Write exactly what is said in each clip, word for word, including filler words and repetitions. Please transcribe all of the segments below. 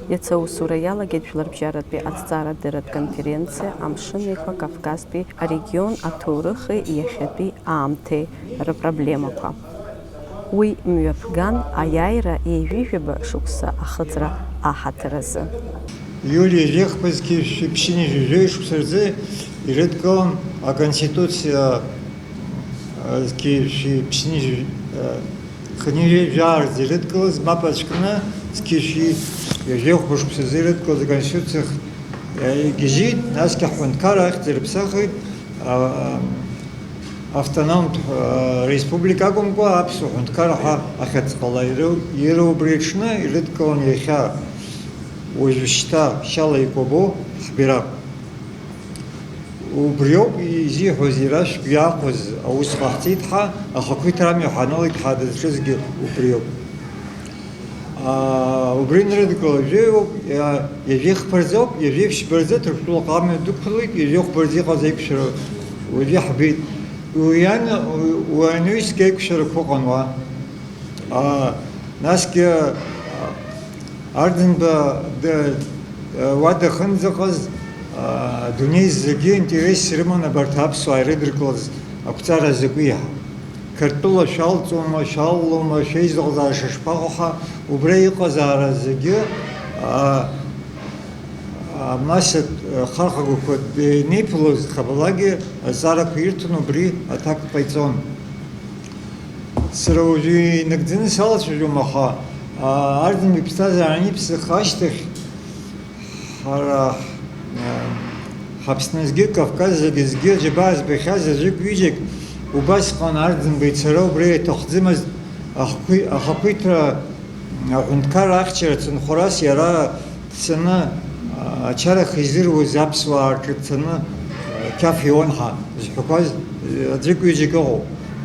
Иацы аусура иалагеит Жәларбжьаратәи аҭҵаарадырратә конференциа Амшын Еиқәа Кавказтәи арегион аҭоурыхи иахьатәи аамҭеи рыпроблемақәа. Уи мҩаԥган аиааира ҩажәижәаба шықәса ахыҵра аҳаҭыр азы. Иули жәеихԥазқьи шәи ԥшьынҩажәи жәаҩа шықәса рзы ирыдкылан Аконституциа, а, зқьи шәи ԥшьынҩажәи, а, хынҩажәи жәаа рзы ирыдкылаз мап ацәкны, зқьи шәи ҩажәи хәба шықәса рзы ирыдкылаз Аконституциа х-, а, игьежьит, насгьы ҳҳәынҭқарра ахьӡ ирыԥсахит, а, автономтә, а, республика акәымкәа, аԥсуа ҳәынҭқарра ҳәа ахьыӡ ҟала иры-, иара убри аҽны ирыдкылан иахьа, уажәшьҭа шьала икәабо ҳбираҟ. Убриоуп изиҳәоз иара шәгәы иаахәоз аус ҟаҳҵеит ҳәа, ахақәиҭра амҩа ҳанылеит ҳәа дызҿызгьы убриоуп. Аа, убри нрыдгыло жәаҩоуп, иа-, ҩажәи хԥа рзоуп, ҩажәи ԥшьба рзы Ҭырқәтәылаҟа амҩа дықәлеит, ҩажәи хәба рзы иҟаз аиқәшәара уажәы ҳбеит. Уи ан-, уи, уи анаҩсгьы аиқәшәарақәа ыҟан уа. Аа, насгьы, аа, Арӡынба д-, уа дахынӡаҟаз, аа, адунеи зегьы интересс ирыман абарҭ аԥсуаа ирыдыркылаз ақәҵара закәи ҳәа. Қырҭтәыла шәалҵуама, шәалалома, шәеизыҟазаара шышԥаҟоу ҳәа, убра иҟазаара зегьы, аа, амасатә хархагақәа ианиԥылоз хабалагьы азҵаарақәа ирҭон, убри аҭак ҟаиҵон. Сара уажәы инагӡаны салацәажәом, аха, аа, Арӡынба иԥсҭазаара аниԥсах ашьҭахь, ҳара, ҳа-, ҳаԥсназгьы, Кавказ зегьы зегьы аџьабаа збахьаз аӡәык-ҩыџьак убасҟан Арӡынба ицара убра иаҭахӡамызт, ахқәи-, ахақәиҭра аҳәынҭқарра ахьчара цынхәрас иара дцаны, а, ачара ахьизыруз аԥсуаа рҿы дцаны, а, қьаф иуан ҳәа зҳәақәаз, а, аӡәык-ҩыџьак ыҟоуп.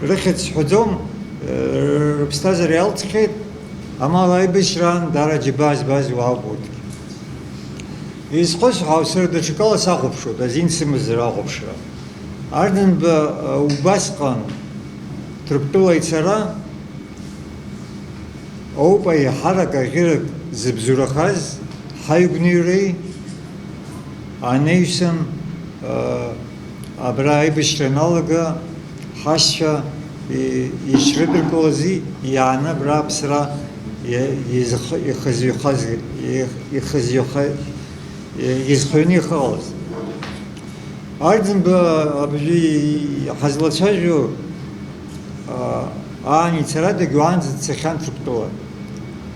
Рыхьӡ сҳәаӡом, а, рыԥсҭазаара иалҵхьеит, амал аибашьраан даара џьабаа збаз уаауп урҭгьы. Изхысҳәаау, сара даҽакала сахәаԥшуеит, азин сымазар ахәаԥшра. Арӡынба, а, убасҟан Ҭырқәтәыла ицара, Оуп аиҳарак аӷьырак зыбзоурахаз ҳаигәныҩреи анаҩсан, а, абра аибашьра аналага ҳашьцәа и-, ишрыдыркылази иааны абра аԥсра и-, изх-, ихызҩахаз, и-, ихызҩаха-, и-, изхыҩны ихыҟалаз. Арӡынба абжьы ҳазлацәажәо, аа, аан ицарадагь уаанӡа дцахьан Ҭырқәтәыла.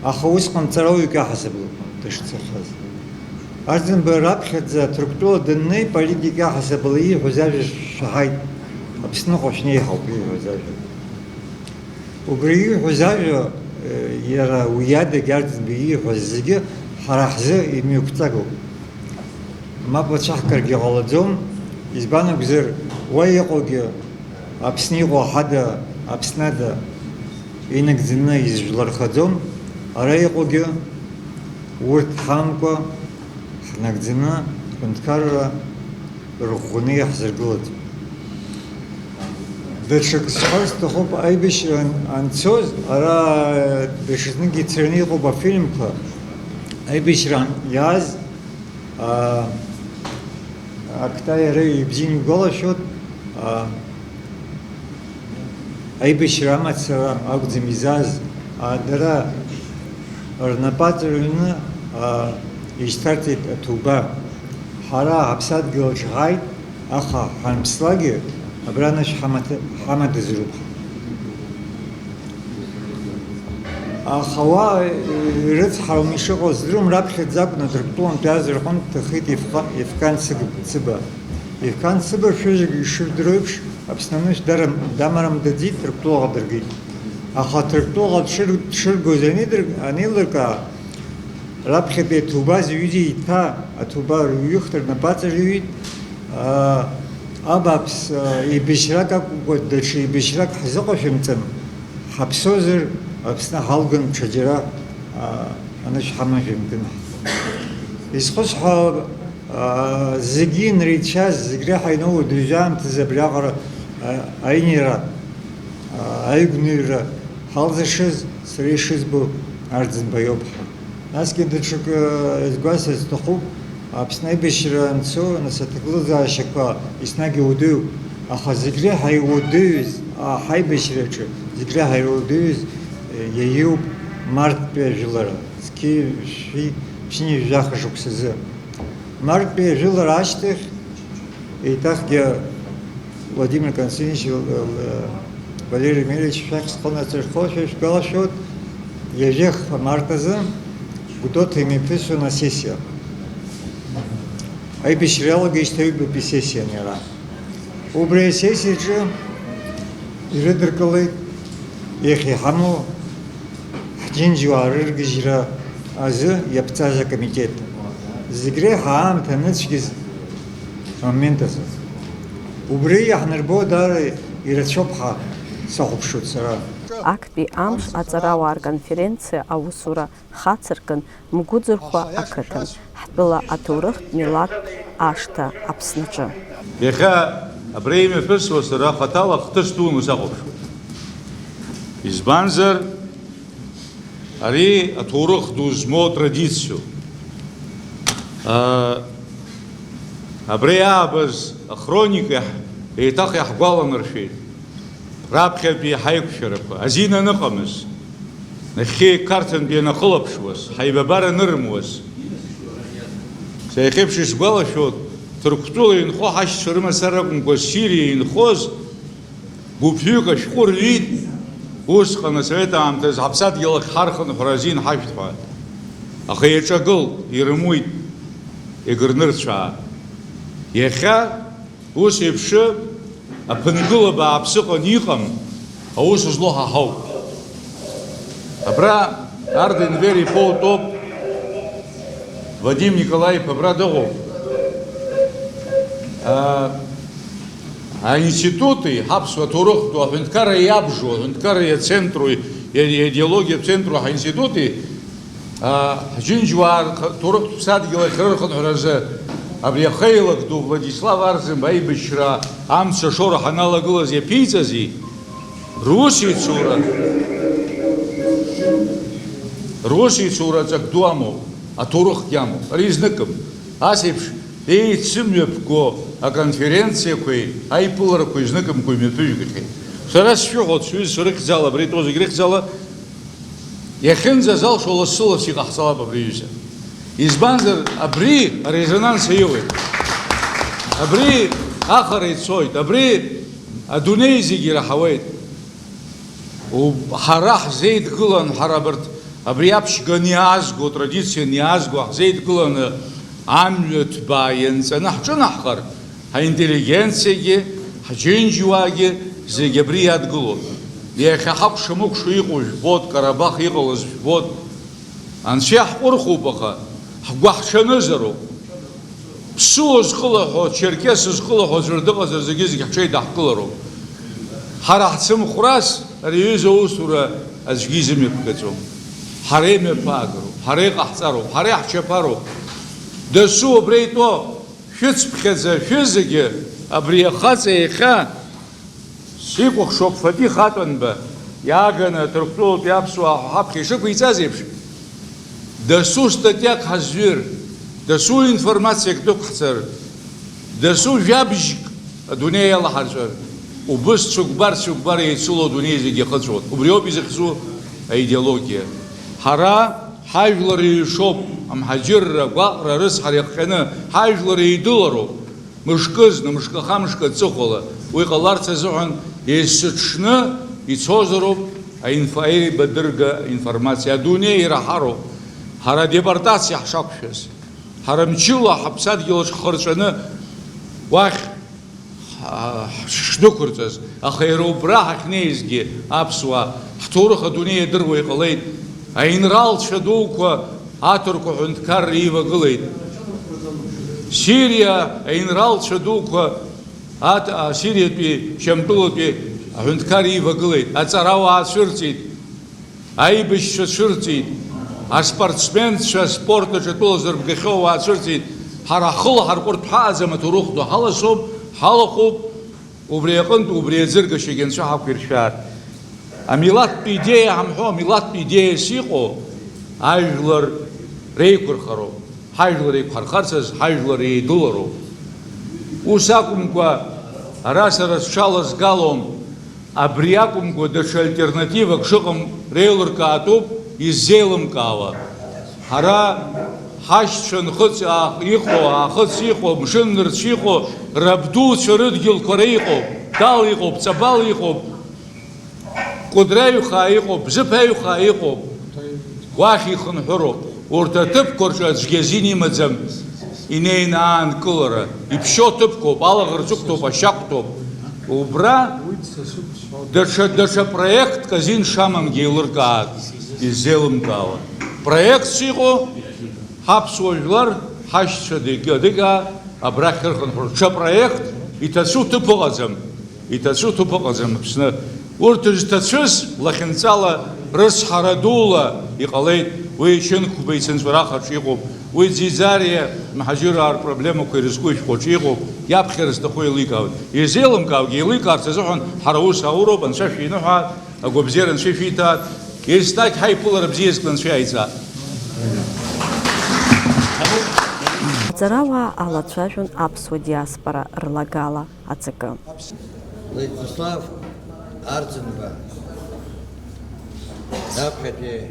Аха усҟан ҵарауаҩык иаҳасабала дышцахьаз. Арӡынба раԥхьаӡа Ҭырқәтәыла даннеи, политик иаҳасабала ииҳәоз ажәа шәаҳаит, Аԥсныҟа шәнеиҳауп ииҳәоз ажәа. Убри ииҳәоз ажәа, э, иара уи адагь Арӡынба ииҳәоз зегьы ҳара ҳзы имҩақәҵагоуп. Мап ацәаҳкыргьы ҟалаӡом, избан акәзар, уа иҟоугьы, Аԥсны иҟоу ҳада, Аԥснада инагӡаны изжәлархаӡом, ара иҟоугьы урҭ ҳамкәа ҳнагӡаны ҳҳәынҭқарра рыӷәӷәаны иаҳзыргылаӡом. Даҽак сҳәар сҭахуп, аибашьра ан-, анцоз, ара даҽазныкгьы ицараны иҟоуп афильмқәа, аибашьраан иааз, аа, Актай, иара ибзианы игәалашәоит, аа, аибашьра амацара акәӡам изааз, аа, дара рнапаҵаҩны, аа, ишьҭарҵеит аҭоуба. Ҳара ҳаԥсадгьыл аҿы ҳааит, аха ҳанԥслакгьы абра анышә ҳамаҭа-, ҳамадазароуп. Аха уа, э, ирыцҳауам ишыҟоу здырам, раԥхьаӡа акәны Ҭырқәтәылантәи азарҟынтә дҭахеит Ефка-, Ефкан Цыг-, Цыба. Ефкан Цыба шәыжьгьы ишырдыруеиԥш, Аԥсны анышә дарам-, дамарамдаӡеит, Ҭырқәтәылаҟа дыргеит. Аха Ҭырқәтәылаҟа дшыр-, дшыргоз анидыр-, анеилыркаа, раԥхьатәи аҭоуба зҩыз еиҭа аҭоуба рҩыхҭа рнапаҵаҩит, аа, абааԥс, аа, еибашьрак акәымкәа, даҽа еибашьрак ҳзыҟашәымҵан, ҳаԥсозар, Аԥсны ҳалган ҽаџьара, аа, анышә ҳамажәымтын. Изхысҳәаау, аа, зегьы инреицәаз, зегь реиҳа иноуа дыжәжәа аамҭазы абриаҟара, аа, аинеира, аа, аигәныҩра ҳалзыршаз сара ишызбо Арӡынба иоуп ҳәа. Насгьы даҽакы, э, изгәасҭарц сҭахуп, Аԥсны аибашьра анцо, нас аҭагылазаашьақәа еснагь иудыҩуп, аха зегь реиҳа иудыҩыз, а, ҳаибашьраҿы зегь реиҳа иудыҩыз, э, иаиуп марттәи ажәылара, зқьи жәшәи ԥшьынҩажәи жәаха шықәсазы. Марттәи ажәылара ашьҭахь еиҭахгьы Владимир Константинович, э, Валерий Емельянович шәахь схы насырхошәа шәгәалашәоит, ҩажәи хԥа март азы Гәдоуҭа имҩаԥысуан асессиа. Аибашьра иалагеижьҭеи ҩбатәи сессиан иара. Убри асессиаҿы ирыдыркылеит иахьа иҳамоу ҳџьынџьуаа рыргьежьра азы иаԥҵаз акомитет. Зегь реиҳа аамҭа аныцәгьаз амомент азы. Убри иаҳнарбо даара ирацәоуп ҳәа сахәаԥшуеит сара. Актәи амш аҵарауаа рконференциа аусура хацыркын Мгәыӡырхәа ақыҭан, ҳтәыла аҭоурыхтә милаҭтә ашҭа Аԥсныҿы. Иахьа абра имҩаԥысуа сара хаҭала хҭыс дуны сахәаԥшуеит. Избанзар, ари аҭоурых ду змоу традициоуп. А, абри аабаз ахроника иаҳ-, еиҭах иаҳгәаланаршәеит раԥхьатәи ҳаиқәшәарақәа азин аныҟамыз. Нахьхьи Қарҭынтә ианахылаԥшуаз, ҳаибабара анырымуаз. Са иахьеиԥш исгәалашәоит, Ҭырқәтәыла инхо ҳашьцәа рымацара акәымкәа, Сириа инхоз гәыԥҩык ашәҟәы рҩит, усҟан асовет аамҭазы ҳаԥсадгьыл ахь ҳархынҳәра азин ҳашәҭ ҳәа. Аха иаҿагылт, ирымуит, егрнырцәаа. Иахьа ус еиԥш аԥынгыла бааԥс ыҟан, иҟам, аус злоу ҳа ҳауп. Абра Арденвер иԥа утәоуп, Вадим Николаи-иԥа абра дыҟоуп. А, аинститути, ҳаԥсуа ҭоурыхтә аҳәынҭқарра иабжоу, аҳәынҭқарра иацентру, иа-, иидеологиа центру ҳаинститути, а, ҳџьынџьуаа рҭ-, ҭоурыхтә ԥсадгьыл ахь рырхынҳәразы абри ахеилак ду Владислав Арӡынба аибашьра амца шоура ҳаналагылаз иаԥиҵази, русеицура, русеицура ҵак ду амоуп, аҭоурыхгьы амоуп. Ари зныкым. Ас еиԥш еицымҩаԥго аконференциақәеи аиԥыларақәеи зныкымкәа имҩаԥыжәгахьеит. Сара сшәыҳәоит, сҩызцәа рыхьӡала, абра итәоу зегь рыхьӡала, иахьынӡазалшо лассы-ласс иҟаҳҵалап абри аҩыза. Избанзар, абри арезонанс аиуеит. Абри ахара ицоит, абри адунеи зегь ираҳауеит. Уб-, ҳара ҳзеидгылан, ҳара абарҭ абри аԥшьганы иаазго, традицианы иаазго ҳзеидгыланы амҩа ҭбаа ианҵаны ҳҿынаҳхар, ҳинтеллигенциагьы, ҳџьынџьуаагьы зегь абри иадгылоуп. Иахьа ҳакәша-мыкәша иҟоу жәбоит, Карабах иҟалаз жәбоит. Анцәа иаҳҟәырхуп, аха ҳгәаҳҽанызароуп. Ԥсуа зхылаҳәо, черкес зхылаҳәо аӡәыр дыҟазар, зегьы-зегь ҳҽеидаҳкылароуп. Ҳара ҳцымхәрас ари аҩыза аусура аӡәгьы изымҩаԥгаӡом. Ҳара имҩаԥаагароуп, ҳара иҟаҳҵароуп, ҳара иаҳчаԥароуп. Дасу абра итәоу шәыцԥхьаӡа шәызегьы абри ахаҵа иахьа Сикәыхшоуп Фатих Атәанба иааганы Ҭырқәтәылатәи аԥсуаа ҳәа ҳаԥхьа ишықәиҵаз еиԥш, дасу статиак ҳазҩыр, дасу информациак дәықәҳҵар, дасу жәабжьк адунеи иалаҳарҵәар, убыс цәыкәбар-цәыкәбар еицыло адунеи зегьы иахыҵәон. Убриоуп изыхьӡу аидеологиа. Ҳара ҳажәлар еиҩшоуп, амҳаџьырра, агәаҟра, арыцҳара иахҟьаны ҳажәлар еидылароуп. Мышкызны, мышкаха-мышкы аҵыхәала уи ҟаларц азыҳәан есыҽны ицозароуп аинф-, аибадырга информациа. Адунеи ираҳароуп ҳара адепортациа ҳшақәшәаз. Ҳара мчыла ҳаԥсадгьылаҿ ҳхырҵәаны уахь ҳ-, ҳшнықәырҵаз, аха иара убра ҳахьнеизгьы аԥсуаа ҳҭоурых адунеи иадыруа иҟалеит. Аинралцәа дуқәа аҭырқәа ҳәынҭқарра ивагылеит. Сириа аинралцәа дуқәа аҭ-, а, Сириатәи, Шьамтәылатәи аҳәынҭқарра ивагылеит. Аҵарауаа цәырҵит, аибашьцәа цәырҵит, аспортсменцәа, аспорт аҿы атәыла зырбгахьоу ауаа цәырҵит. Ҳара ҳхы лаҳарҟәыртә ҳаҟаӡам, аҭоурых ду ҳаласоуп, ҳалахәуп. Убри аҟынтә, убри аӡыргашьагьы Анцәа ҳақәиршәааит. Амилаҭтә идеиа ҳамҳәо, амилаҭтә идеиас иҟоу ажәлар Реиқәырхароуп. Ҳажәлар еиқәҳархарц азы ҳажәлар еидылароуп. Ус акәымкәа, ара сара сҽалазгалом, абри акәымкәа даҽа альтернативак шыҟам реилыркаатәуп иззеилымкаауа. Ҳара ҳашьцәа нхыҵ аах-, иҟоу, аахыҵ иҟоу, мшын нырцә иҟоу, рабдуцәа рыдгьылқәа ара иҟоуп, Дал иҟоуп, Ҵабал иҟоуп. Кәыдры аҩхаа иҟоуп, Бзыԥ аҩхаа иҟоуп, уахь ихынҳәыроуп. Урҭ аҭыԥқәа рҿы аӡәгьы азин имаӡам, инеины аанкылара. Иԥшьоу ҭыԥқәоуп, алаӷырӡ ықәтәоуп, ашьа ықәтәоуп. Убра даҽа, даҽа проектк азин шамамгьы еилыркаак, иззеилымкаауа. Проектс иҟоу ҳаԥсуа жәлар, ҳашьцәа дык-, дык-, абрахь ирхынҳәроуп. Ҽа проект иҭацәу ҭыԥ ыҟаӡам. Иҭацәу ҭыԥ ыҟаӡам Аԥсны. Урҭ зҭацәыз лахьынҵала рыцҳара дула иҟалеит. Уи Чынқәба ицынҵәарахаҿ иҟоуп. Уи Ӡиӡариа мҳаџьыраа рпроблемақәа ирызку ишәҟәаҿы иҟоуп. Иаԥхьара зҭаху еиликаауеит. Изеилымкааугьы еиликаарц азыҳәан ҳара аус ауроуп, Анцәа шәиныҳәа, агәабзиара Анцәа ишәиҭааит. Еснагь ҳаиԥылара бзиазкны Анцәа иааиҵааит. Аҵарауаа алацәажәон аԥсуа диаспора рлагала аҵакы. Владислав Арӡынба, раԥхьатәи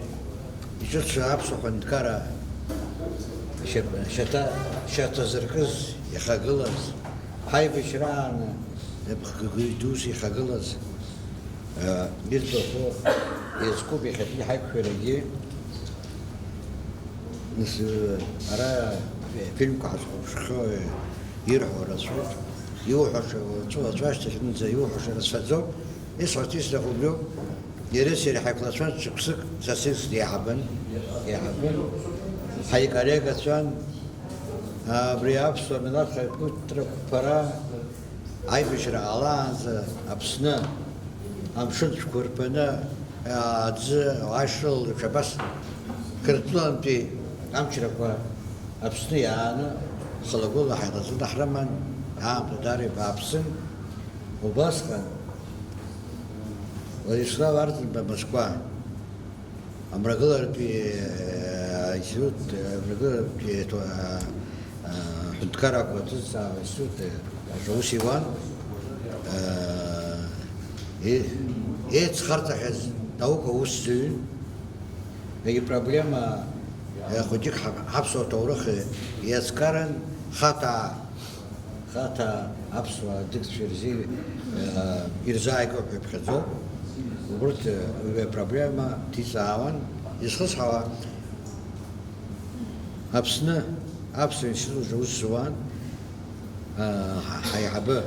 иҿыцу аԥсуа ҳәынҭқарра шьап-, шьаҭа-, шьаҭазыркыз ихагылаз, ҳаибашьрааны напхгаҩ дус ихагылаз, э, ирҭаху еицкуп иахьатәи ҳаиқәшәарагьы. Нас, ара фильмқәа ҳазхәаԥшхьоу ирҳәо рацәоуп, иуҳәаша уаҵәы, уаҵәы ашьҭахь зынӡа иуҳәаша рацәаӡоуп, исҳәарц исҭаху убриоуп, иареи сареи ҳаиқәлацәа шықәсык Сосинск деиҳабын, деиҳабын, ҳаиколлегацәан, абри аԥсуа милаҭ хаирԥыҭрақәа рԥара, Аибашьра ҟалаанӡа Аԥсны амшын цәқәырԥаны, аӡы, ашыла еиԥш абас Қырҭтәылантәи амчрақәа Аԥсны иааны хылагәыла ҳаилаҵаны ҳрыман, аамҭа даара ибааԥсын. Убасҟан Владислав Арӡынба Москва. Амрагыларатәи, э, аинститут, э, амрагыларатәи, э, то-, э, э, ҳәынҭқаррақәа аҭыӡҭаара аинститут, э, аҿы аус иуан, э, е-, еицхарҵахьаз наукаусзаҩын, егьи проблема, э, хәыҷык ҳа-, ҳаԥсуа ҭоурых, э, иацкаран, хаҭаа Хаҭа аԥсуаа адыгцәа ирзы, э, ирзааигәоуп ҳәа иԥхьаӡоуп. Убырҭ, э, уи апроблема ҭиҵаауан. Изхысҳауа, Аԥсны аԥсуа институт аҿы аус зуан, э, ҳа-, ҳаиҳабы.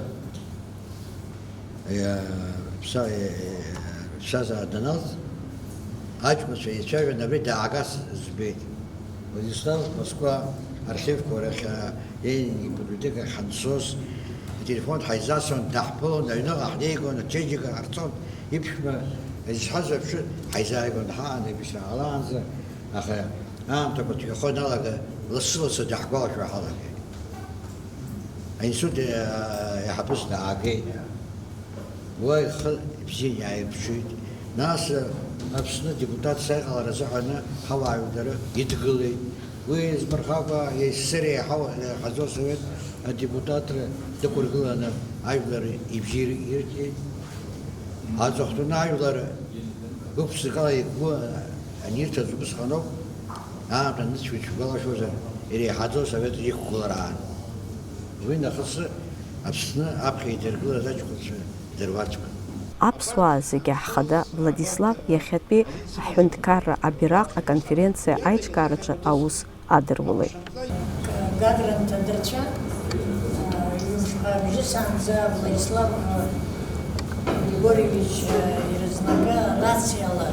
Иа-, ԥса-, иа-, ԥсҭазаара даналҵ, аҷкәынцәа еицәажәан, абри даагаз збеит. Владислав Москва архивқәа рахь, а, Ленин ибиблиотекахь ҳанцоз, ателефон ҳаизасуан, даҳԥылон, аҩныҟа ҳнеигон, ачеиџьыка ҟарҵон, иԥшәма изҳәаз аԥшын, ҳаизааигон, ҳаан, аибашьра ҟалаанӡа, аха аамҭақәа ҭыҩхо ианалага, лассы-лассы даҳгәалашәо ҳалагеит. Аинститут, э, иаҳабыс даагеит. Уа ихы ибзиан иааирԥшит. Нас, э, Аԥсны адепутатс аиҟалара азыҳәаны ҳауаажәлар идгылеит. Уи еизмырхакәа, иессир еиҳау-, еиҳаӡоу асовет адепутатра дықәыргыланы ажәлар ибжьы ир-, ирҭеит. Аҵыхәтәаны ажәлар гәык-ԥсыкала игәы анирҭаз убысҟаноуп. Аамҭа анцәа ишәгәалашәозар, иреиҳаӡоу асовет иқәгылараан. Уи нахыс Аԥсны аԥхьа идыргылаз аҷкәынцәа дыруаӡәкын. Аԥсуаа зегьы ҳхада Владислав иахьатәи аҳәынҭқарра абираҟ аконференциа аиҿкаараҿы аус адырулеит. Гагра анҭадырцәа, ҩымш-хаа бжьысаанӡа Владислав Григорьевич ирызнака рациала,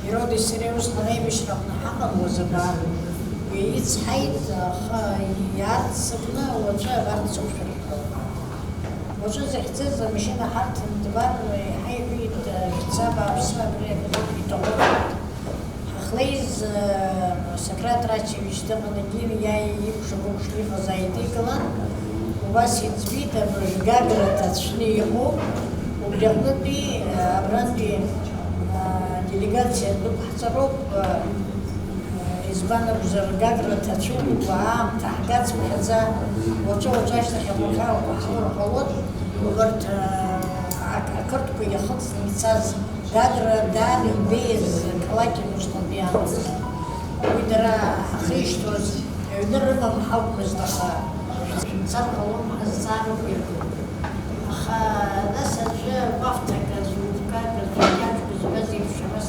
Ироди сареи усҟан аибашьра аҟны ҳаҟамлоз абар, ицҳаит, аха иаарццакны уаҵәы абарҭ сықәшәырҳәҳәалап. Уаҵәы захьӡыз амашьына ҳарҭан дбар, иҳаиҳәеит, шәца бааԥсы абри аклуб иҭахуп. Ҳахлеиз, Сократ Рачевич дыҟан, егьи иааи икәша-гәыкша иҟаз ааидикылан, убас иӡбеит, абыржә Гагра ҭацәны иҟоуп, убри аҟнытәи, абрантәи, делегациа дәықәҳҵароуп, Избан акәзар, Гагра ҭацәымкәа аамҭа ҳгацыԥхьаӡа, уаҵәы-уаҵәы ашьҭахь ахәархарақәа ҳхылар ҟалоит, убарҭ, а, ақырҭқәа иахыҵны ицаз Гагра даара ибеиаз қалақьын усҟантәи аамҭазы. Уи дара ҳахьышьҭуаз, аҩны рымам ҳакәмызт, аха шәымцар ҟалом ҳәа зҵаарақәа иргон. Аха нас аӡәы кәафҭак азы, ҩнқәак азы, кьаҿк зҳәаз еиԥш, абас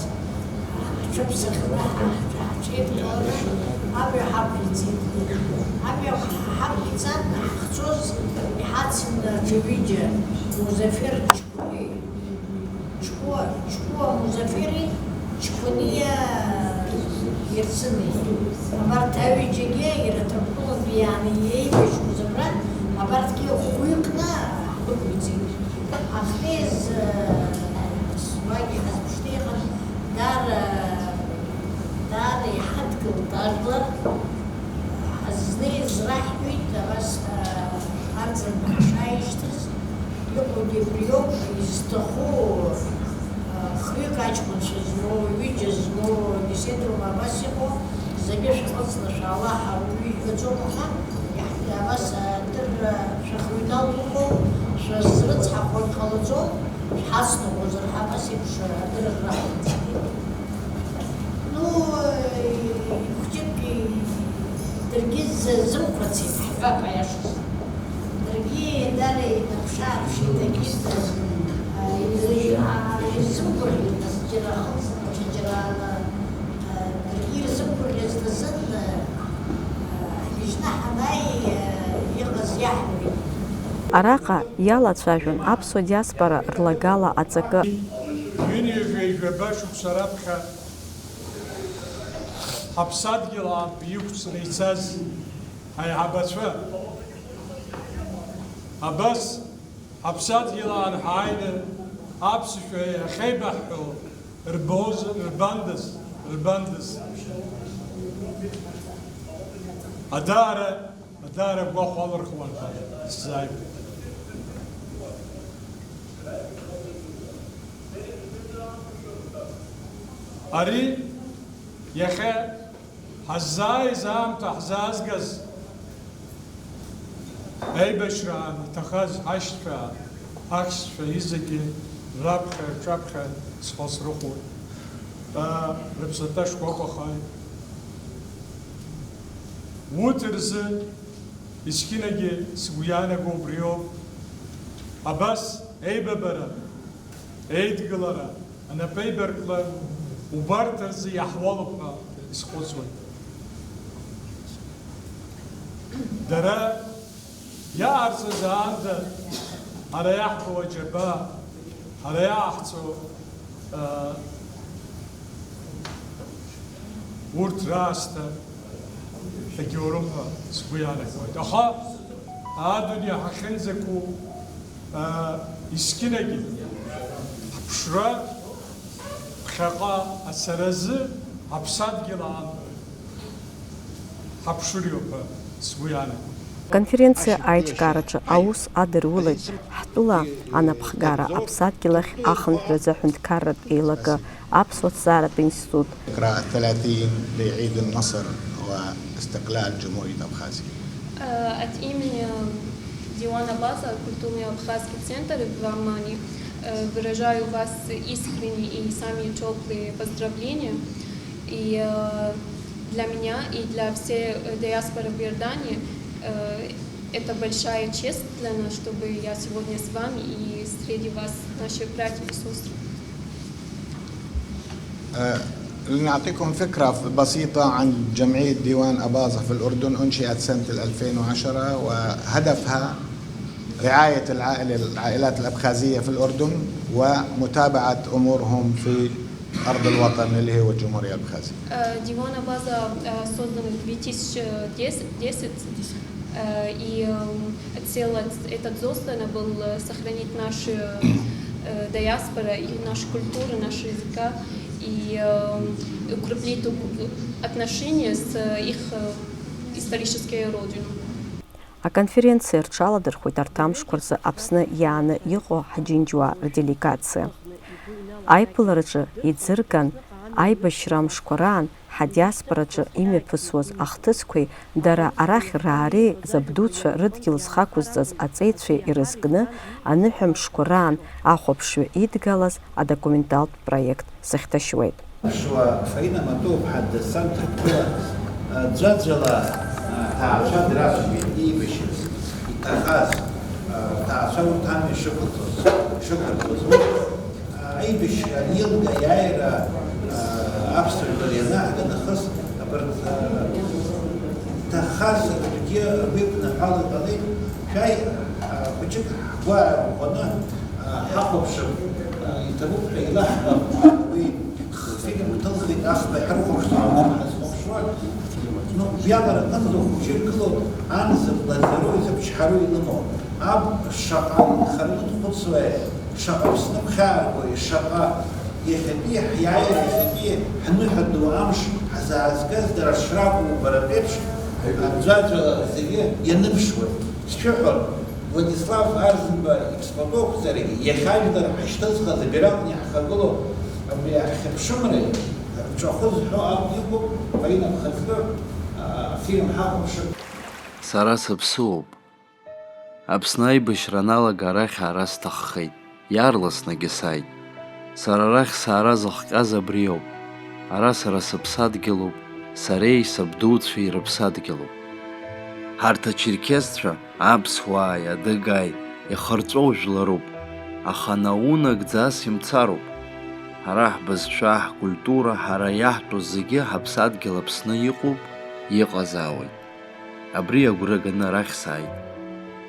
ҳҽыԥсахны, ҳҽеидкыланы амҩа ҳақәиҵеит. Амҩа ҳақәиҵан, ҳахьцоз иҳацын ҽа ҩыџьа, Музафер Ҷкәыни, Ҷкәуа, Ҷкәуа Музафери Ҷкәыниа Ерсыни. Абарҭ аҩыџьагьы ирыҭырԥыланы иааны иеибашьуаз абра, абарҭгьы хәҩыкны ҳдәықәиҵеит. Ахьнеиз, уагьы ҳазԥшны иҟан, даара, даара иҳадгылт ажәлар. Ҳазнеиз раҳҳәеит, абас, арӡынба ҳшааишьҭыз, иҟоугьы убриоуп, изҭаху, хҩык аҷкәынцәа змоу, ҩыџьа змоу, беседрум абас иҟоу, зегьы шәхыҵны шәаала ҳәа уаҩы иҳәаӡом, аха иаҳ-, абас адырра шәахҩнал уҟоу, шәазрыцҳахо иҟалаӡом, шәҳацныҟәозар ҳәа абас еиԥш адырра раҳҭеит. Ну, хәҷык даргьы ззымқәацеит, ҳҳәап аиашаз. Даргьы дара инаԥшы-ааԥшит, акит, а, изы-, а, ирзымгәаӷьит, нас џьара ахылҵ-, џьара ала, а, даргьы ирзымгәаӷьыз азын, а, а, ҳгьежьны ҳанааи, а, иҟаз иаҳҳәеит. Араҟа иалацәажәон аԥсуа диаспора рлагала аҵакы. Ҩынҩажәи жәаба шықәса раԥхьа ҳаԥсадгьыл аартә иқәҵны ицаз аиҳабацәа, абас ҳаԥсадгьыл аан ҳааины аԥсшәа иахьеибаҳҳәо рбоз-, рбандаз, рбандаз. Адаара, адаара гәахәа алырхуан ҳәа сзааиуеит. Ари иахьа ҳаззааиз аамҭа ҳзаазгаз, аибашьраан иҭахаз ҳашьцәа, ҳахьшьцәа изегьы раԥхьа, рҿаԥхьа схы срыхәоит. Рыԥсаҭа шкәакәахааит. Урҭ рзы есқьынагьы сгәы иаанаго убриоуп. Абас еибабара, еидгылара, анапеибаркла убарҭ рзы иаҳуалуп ҳәа исхәыцуеит. Дара иаарҵаз аанда ҳара иаҳбо аџьабаа, ҳара иааҳҵо, аа, урҭ раасҭа егьаурым ҳәа сгәы иаанагоит. Аха адунеи ҳахьынӡақәу, аа, есқьынагьы ҳԥшра ԥхьаҟа ацаразы ҳаԥсадгьыл аан ҳаԥшыриоуп ҳәа сгәы иаанагоит. Аконференциа аиҿкаараҿы аус адырулеит ҳтәыла анапхгара аԥсадгьыл ахь ахынҳәразы аҳәынҭқарратә еилакы, Аԥсуа ҭҵааратә институт. ذكرى الثلاثين لعيد النصر واستقلال جمهورية أبخازية. Э, От имени Дивана База, культурный абхазский центр в Аммане, э, выражаю вас искренние и самые теплые поздравления. И, э, для меня, и для всей, э, диаспоры в Иордании, э, это большая честь для нас, чтобы я сегодня с вами и среди вас, наши братья и сестры. أه، لنعطيكم فكرة بسيطة عن جمعية ديوان أباظة في الأردن. أنشئت سنة ألفين وعشرة، وهدفها رعاية العائلة، العائلات الأبخازية في الأردن، ومتابعة أمورهم في أرض الوطن اللي هو الجمهورية الأبخازية. Э, Дивана База, э, создана в две тысячи десять, э, и, эм, цель эт-, этот создан был, э, сохранить нашу, э, диаспору и нашу культуру, наши языка, и, эм, укреплить у-, отношения с, э, их, э, исторической родиной. Аконференциа рҽаладырхәит арҭ амшқәа рзы Аԥсны иааны иҟоу ҳџьынџьуаа рделегациа. Аиԥылараҿы иӡырган, аибашьра амшқәа раан Ҳадиаспораҿы имҩаԥысуаз ахҭысқәеи дара арахь раареи забдуцәа рыдгьыл зхақәызҵаз аҵеицәеи ирызкны, аныҳәамшқәа раан ахәаԥшҩы идгалаз адокументалтә проект сыхьҭашьуеит. Аԥшуа Фаина Матуԥҳа дасанҭ ҳаԥыла, ӡәаӡәала, ҭаацәа драцәажәеит, иибашьыз, иҭахаз, ҭаацәа урҭ амҩа шықәырҵоз, шықәырҵоз. Аибашьра анилга, аиааира, аԥсуа жәлар ианаҳга нахыс, абарҭ, ҭахаз ргәы иқәнаҳәало иҟалеит, шәааи, хәыҷык ҳгәы ааирӷәӷәаны, ҳахәаԥшып, иҭабуп ҳәа илаҳҳәап, уи хфильм ҭылхит, ахԥа иҳархәаԥшуа, ҳазхәаԥшуа. Ну, биалара аҟынӡа ухәыҷы иргылоуп, ан зыблаӡароу, изыԥчҳароу илымоуп. Аб шаҟа инхараны дхәыцуеи, шаҟа Аԥсны ԥхьааргои, шаҟа иахьатәи ҳиааира, иахьатәи ҳныҳәа ду амш ҳзаазгаз дара шракәу убаратәеиԥш, аӡәаӡәала зегьы ианыԥшуеит. Сшәыҳәон, Владислав Арӡынба иԥсҟатәы акәзаргьы, иахьа ажәлар ҳашьҭызхыз абираҟны иаҳхагылоу абри аҳхьыԥшымреи рҿахәы зҳәо акәны иҟоуп, Фаина ԥхыӡтәы афильм ҳахәаԥшып. Сара сыԥсыуоуп. Аԥсны аибашьра аналага арахь аара сҭаххеит, иаарласнгьы сааит. Сара арахь саара зыхҟьаз абриоуп. Ара сара сыԥсадгьылуп, сареи сабдуцәеи рыԥсадгьылуп. Ҳарҭ ачерқьесцәа аԥсуааи адыгааи ихырҵәоу жәларуп, аха наунагӡа ас имцароуп. Ҳара ҳбызшәа, ҳкультура, ҳара иаҳтәу зегьы ҳаԥсадгьыл Аԥсны иҟоуп, иҟазаауеит. Абри агәра ганы арахь сааит.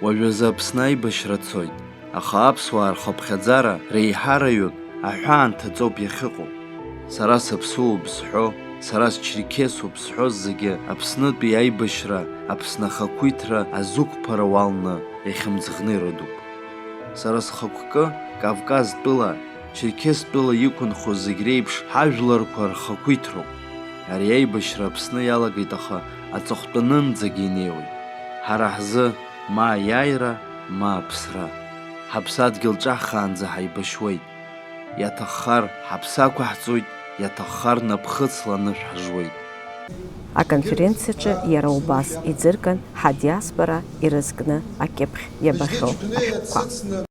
Уажәазы Аԥсны аибашьра цоит, аха аԥсуаа рхыԥхьаӡара реиҳараҩык аҳәаанҭаҵоуп иахьыҟоу. Сара сыԥсуоуп зҳәо, сара счерқьесуп зҳәоз зегьы Аԥснытәи аибашьра, Аԥсны ахақәиҭра азықәԥара уалны иахьымӡӷны ирыдуп. Сара схықәкы Кавказ тәыла, Черқьес тәыла иқәынхо зегь реиԥш ҳажәларқәа рхақәиҭроуп. Ари аибашьра Аԥсны иалагеит, аха аҵыхәтәанынӡагьы инеиуеит. Ҳара ҳзы ма аиааира, ма аԥсра. Ҳаԥсадгьыл ҿаҳхаанӡа ҳаибашьуеит. Иаҭаххар ҳаԥсы ақәаҳҵоит, иаҭаххар напхыцла анышә ҳжуеит. Аконференциаҿы иара убас иӡырган ҳадиаспора ирызкны акьыԥхь иабахьоу ашәҟәқәа.